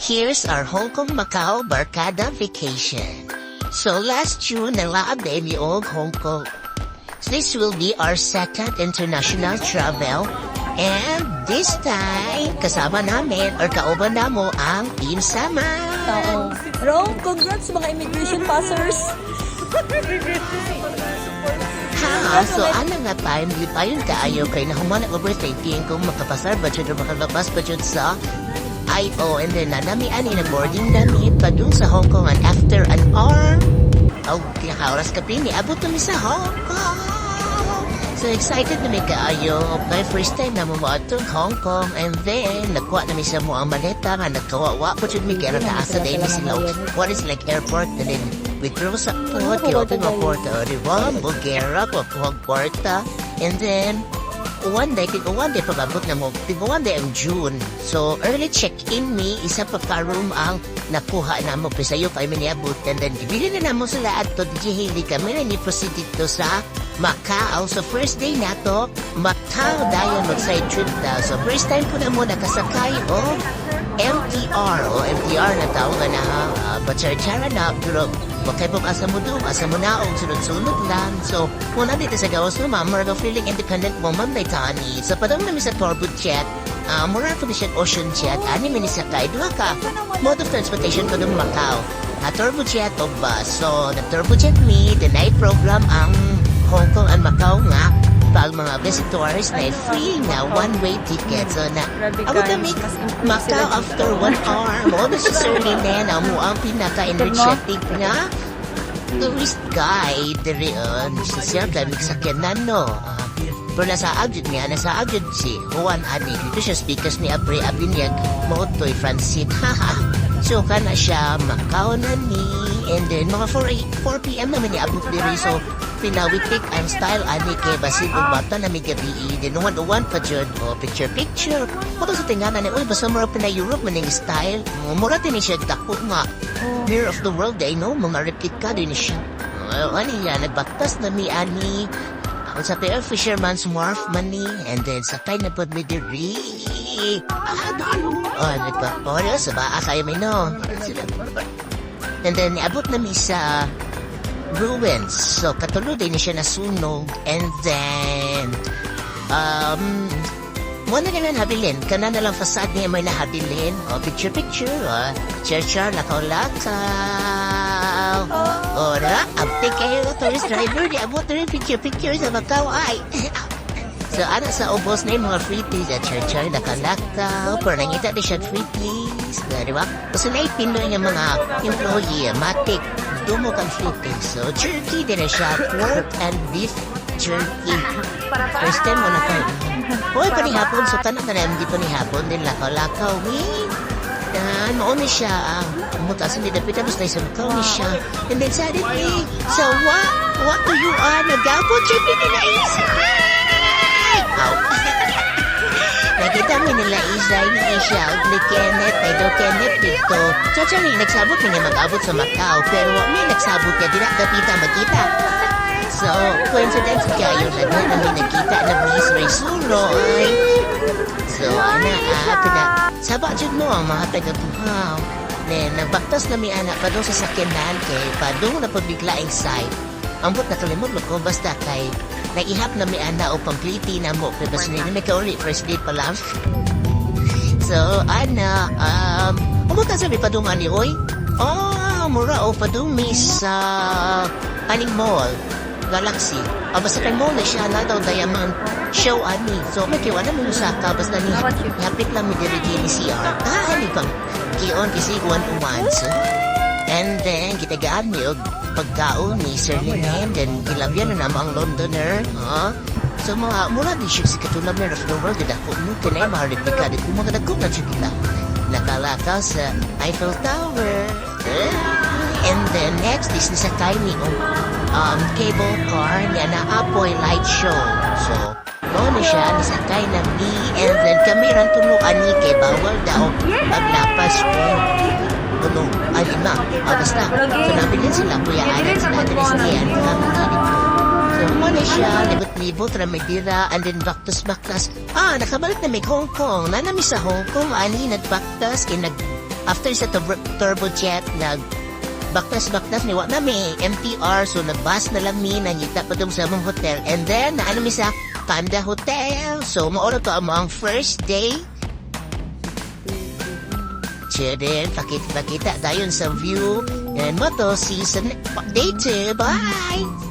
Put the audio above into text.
Here's our Hong Kong Macau Barkada vacation. So last June, nalaab na mi og Hong Kong. So this will be our second international travel. And this time, kasama namin or kauban namo ang Team Sama. Oo. Rome, congrats sa mga immigration passers. Ha, so ana nga time, lipayon kaayo kay nahuman ang overthinking kung makapasar ba jud or makalabas ba jud sa IO, and then na nami ani na boarding nami padung sa Hong Kong, and after an hour, oh, oras ka pini, abot nami sa Hong Kong. So excited na mi kaayo. My first time na mo moadtong Hong Kong, and then nakuha na mi sa mo ang maleta nga nagkawawa po jud mi kay nakaasa dahil mi sila. What is like airport, and then withdraw sa port kay open mo porta, di ba? Bulgera po po porta, and then one day, tig one day pag-abot na mo, tig one day ang June. So, early check-in mi, isa pa ka room ang nakuha na mo. Pisayo kay mi niabot. And then, gibili na namo sila ato, di hili kami na ni proceed dito sa Macau. So, first day na to, Macau dayon mag-side trip na. So, first time po na mo nakasakay o MTR o MTR na tawag na uh, na pero wakay po asa mo doon, asa mo na sunod-sunod lang. So, muna dito sa gawas mo, ma'am, mura feeling independent woman by Tani. So, padong namin sa turbo jet, mura po siya ocean jet, ani mi nisakay, duha ka mode of transportation padong Macau. Turbo jet o bus. So, nag-turbo jet mi, the night program ang Hong Kong and Macau nga pag mga visitors na free na one-way ticket. So na, Grabe, abot guys, kami mas improve Macau sila dito. After 1 hour. Mo na si Sir Linen, ang mo ang pinaka-energetic na tourist guide diri sa siya kami sakyanan no. Pero nasa agyud niya, nasa agyud si Juan ani. Dito siya speakers ni Abre abi niya mo toy Francine. Haha. So kana siya Macau na ni, and then mga 4 p.m. naman niya abot diri, so pinawitik ang style ani kay basin og bata na may gabi dinuwan-uwan pa jud o picture picture. Kuto sa tingana ni, uy, basta mura pa na Europe man yung style. Mura din siya dako nga Mirror of the World ay no, mga replika din siya. Well, ano yan, nagbaktas na mi ani ang sa PF Fisherman's Wharf man ni, and then sakay na pod mi diri. Ah, dalo. Oh, nagpa, oh, sa baa kayo may no. And then, niabot na mi sa ruins. So, katulo din siya nasunog. And then, mo na ganun habilin. Kana na lang facade niya may nahabilin. O, picture, picture. O, char, char, lakaw, lakaw. O, na, abtik kayo, tourist driver. Di abot na rin picture, picture sa Macau. Ay. So, ana sa ubos na yung mga free teas. At char, char, lakaw, lakaw. Pero nangita di siya free teas. Na, di ba? Kasi naipino yung mga employee, matik, dumo kang free teas. So, jerky din na siya. Pork and beef jerky. First time mo na kayo. Hoy, panihapon. So, tanan na hindi panihapon. Din lakaw-lakaw. Wait. Dan, mao ni siya ang umuta sa hindi dapat tapos na isang ni siya. And then suddenly, so what do you are? Nagapot siya nila isa. Ow. Nakita mi nila isa, ni siya, ni Kenneth, ay daw Kenneth dito. So, actually, nagsabot mi nga mag-abot sa Macau, pero wa mi nagsabot nga dira kapita magkita. So, coincidence kayo na doon namin nagkita na Miss Ray Suro ay. So, ana, pina, saba jud mo ang mga taga-Tuhaw. Then, nagbaktas na mi ana padung sa sakyanan kay padung na pagbiglaing site. Ambot nakalimot mo ko basta kay naihap na mi ana o pampliti na mo kay basta ni may kauli first day pa lang. So, ana, umuta sa mi padung ani oy. Oh, mura o padung mi sa aning mall. Galaxy. Ah, basta kay mall na siya na daw Diamond Show ani. So, may kiwa na mo saka basta ni hapit lang mi diri ni CR. Ah, ani pang kion kasi one uwan. So, and then, gitagaan mi og pagkaon ni Sir Linen. Then, gilabyan na namo ang Londoner. Ha? So, mga, mura di siya si katulad Mirror of the World. Dako mo, kinay mga replika. Di ko mga dako na siya kita. Nakalakaw sa Eiffel Tower. Eh, and then, next is nisakay mi og cable car niya na Apoy Light Show. So, mao na siya, nisakay na mi. And then, kami ran tulo ani kay bawal daw maglapas ko tulo, ay lima. Ah, basta. So, nabilin sila, Kuya Alan, sila Andres Nian, kami dito. So, mo na siya, libot-libot, ramedira, and then baktas-baktas. Ah, nakabalik na may Hong Kong. Nanami sa Hong Kong, ani, nagbaktas, kay nag After sa turbojet, nag baktas-baktas ni, wa na mi MTR, so nagbus na lang mi, nangita pa sa among hotel and then naano mi sa Panda Hotel. So mao to among first day. Then pakita pakita dayon sa view and mo to season day 2. Bye.